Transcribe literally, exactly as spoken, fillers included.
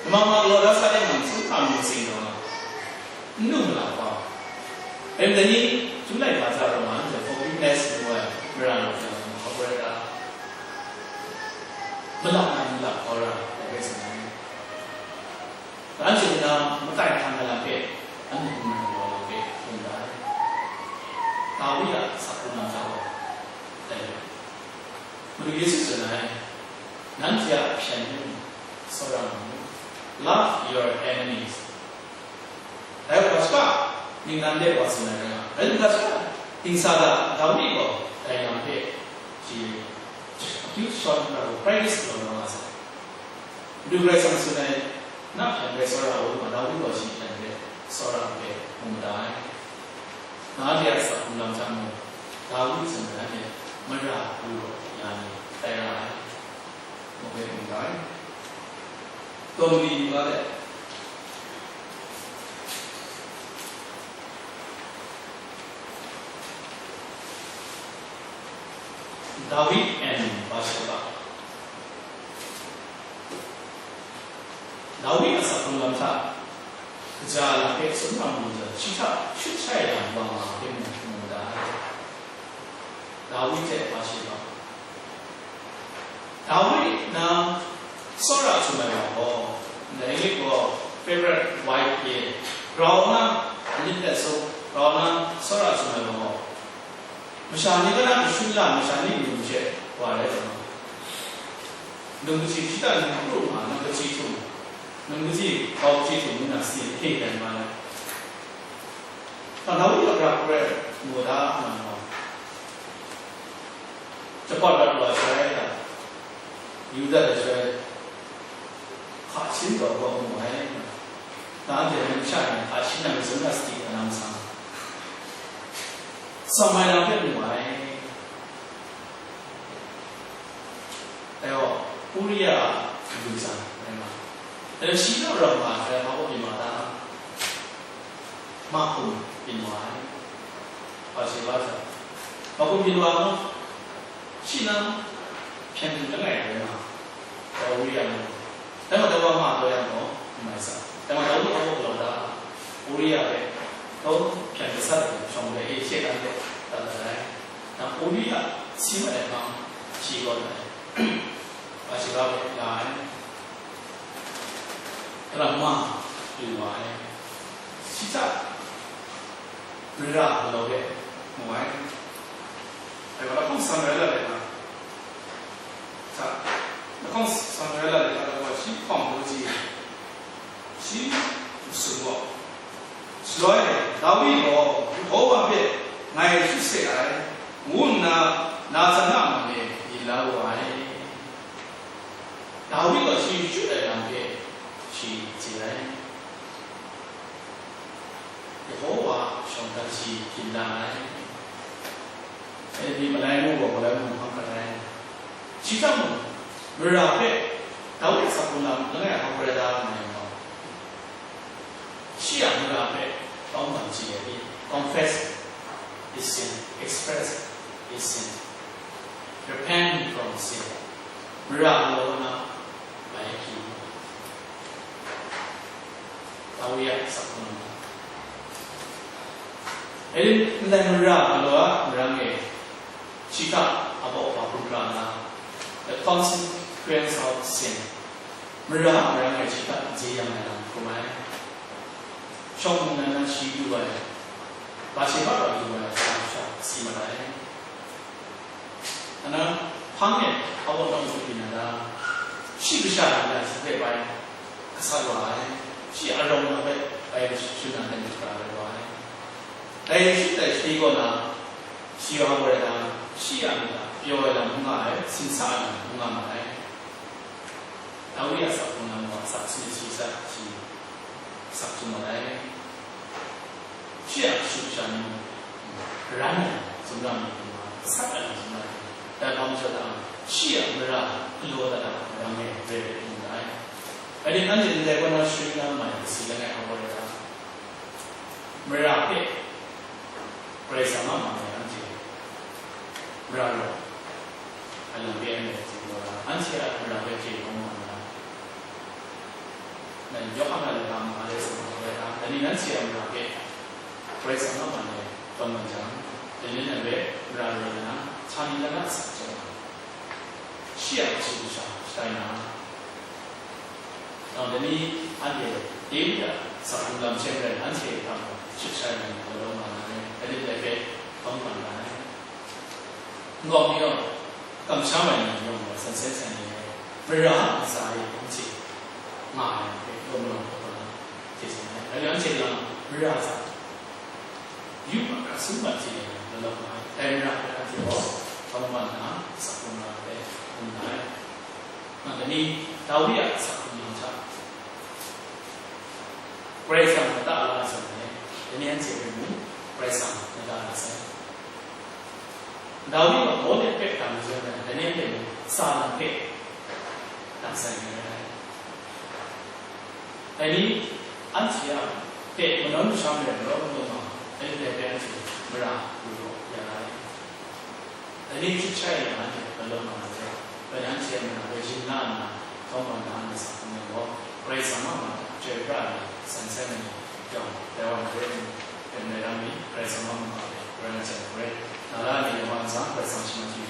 Mama galaw da sa de nang sung hkam yu sing gaw, n lu ma la hpa. Em dai ni, chyum lai hpa hta rau nga, anhte forgiveness ngu ai, mara lu hkra nga hkau rai ta? Malap na malap hkau ra, dai rai sa ai. Anhte na matai hkang ai lam hpe, anhte hkungran ai lam hpe, hkungran ai. Dawi a sakhkrung lam hta gaw, dai rai. Madu Yesu tsun ai, nanhte a hpyen hpe mung tsawra mu. Love your enemies. Dai wa shaga, ningnan de wa tsun ai rai nga, dai wa shaga, dingsa da, Dawi gaw dai lam hpe, shi, akyu shawn na gaw, practice galaw na nga sai. Madu Karai Kasang tsun ai, na hpyen hpe tsawra u, ma Dawi gaw shi hpyen hpe tsawra hpe mu mada ai. Nanhte a sakhkrung lam hta mung, Dawi tsun ai, mara lu gaw ya ni tai ra ai. Mung hpe mu ga ai. Tawn li yu ga let. David and Bathsheba. Dawi a sakhkrung lam hta, kaja lam hpe tsun na mu jan, shi hta shut shai yang wa nga hpe mung mu da ai. Dawi hte Bathsheba. Dawi na tsawra htum ai wa gaw, ndai lit gaw favorite wife ye, grau na, lit let sung, grau na tsawra htum ai wa gaw, masha ni kaw na kashun la, masha ni ngu hte wa rai tawn, nang kaji hpyi ta, nang kru nga, nang kaji htum, nang kaji grau kaji htum ngu na si hte dan ma ai. Hpa Dawi a ra hkrai mu da nna, jahpawt dat wa ai shaloi, yu dat ai shaloi, hka shin taw gaw mu ai. Nanhte masha ni hka shin ai mazum na sadi hkra na masang, tsawm ai lam hpe mu ai. Dai gaw, Uria a kabu tsang rai nga, dai shi naw ram nga ai, ma gaw byin wa ta? Ma hkum byin wa ai. Bathsheba sa, ma hkum byin wa mu? Shi nang hpyen htum langai rai nga, dai Uria mu. Dai gaw, dai wa ma taw yang gaw, n mai sa. Dai gaw, Dawi a kaw galaw da, Uria hpe, gaw hpyen gasat ai shawng hpe, e, she dan hpe, dat dat ai. Nang Uria si mat ai hpang shi gaw dai, Bathsheba hpe la ai, ramma lu wa ai, shi hta mara galaw hpe mu ai. Dai gaw, lahkawng Samuela let na, hta, lahkawng Samuela let na, dai gaw, shi hpawng kaji, shi masum gaw, shaloi, Dawi gaw Yehova hpe ngai shut se ai, ngu nna Natan a man e yin la wu ai. Dawi gaw shi shut ai lam hpe shi tsun ai. Yehova shawng hta shi yin la ai. E, ni malai mu gaw, malai mu hpang hkrat ai. Shi hta mung, mara hpe Dawi a sakhkrung lam langai a hkau hkrai da nga yang gaw, shi a mara hpe kau hkam chye ai, confess his sin, express his sin, repent from sin, mara galaw na, mai hkyi mu. Dawi a sakhkrung lam. E, ndai mara galaw a marang e, shi hta a baw hpa hkrum hkra nna, the consequence of sin, mara a marang e shi hta je yang ai lam hkrum ai. Shawng nnan na shi du ai, Bathsheba rau du ai, sa sha si mat ai. Ana, hpang e a wunawng hku byin na ta? Shi kasha ni na shi hpe bai gasat wa ai, shi a rawng na hpe bai shun na hte hkra rai wa ai. Dai shut ai shaloi kaw na, shi wa gaw rai na, shi a myit hta pyaw ai lam n nga ai, simsa ai lam n nga ma ai. Dawi a sakhkrung lam gaw, asak sumit shayi sa shi, asak htum mat ai. Shi a kashu kasha ni mung, karan ai zungram ni hte mung, asak ai zungram ni, dai hpang majaw ta, shi a mara galaw dat ai marang e rai rai mu ai. Rai timung, nanhte ndai kaw na sharin na mai ai, kasi langai hkau rai ta? Mara hpe Karai Kasang a man e anhte mara rawt ai lam hpe anhte tsun gaw la, anhte a mara hpe chye hkawm nga na, Yawhan a laika manga de sa ma ai hta, dai ni nanhte a mara hpe Karai Kasang a man e tawn nga jang, dai ni nan hpe mara rai nna, htani lana sa ai hte maren, shi a kashu kasha shatai na, nang dai ni anhte David a sakhkrung lam hte maren anhte hta mung shut shai nna galaw nga na ai, dai ni ndai hpe tawn nga ai. Nkau mi gaw, kamsham ai ni yawng gaw san sai sai ni ai, mara ntsa e anhte nga ai hpe lawm lawm hkawm na hte tsun ai. Dai anhte lang mara hta yu hkra sum mat hte lawm lawm nga ai. Dai mara hpe anhte gaw tawn nga nna, sakhkrung lam hpe hkrum nga ai. Nang dai ni Dawi a sakhkrung lam hta Karai Kasang lata la ai zawn e, dai ni anhte hpe mung Karai Kasang lata la sai. Dawi gaw Goliat hpe dang ai zawn e, dai ni anhte mung sa lam hpe dang sai ni rai ai. Dai ni anhte a hpe manawn masham ai maraw mung nga, dai ni hpe anhte mara lu ya ai. Dai ni shut shai nna anhte galaw nga ai hte, dai ni anhte a mara hpe yin la nna, tawn nga na ai sakhkrung lam gaw, Karai Kasang a mara hta chyoi pra ai ni, san sai ai ni yawng, dai wa hpe n rai ram mi, Karai Kasang a mara hpe rai nga jang hkrai, na la ai ni yawng a ntsa Karai Kasang shi mat hte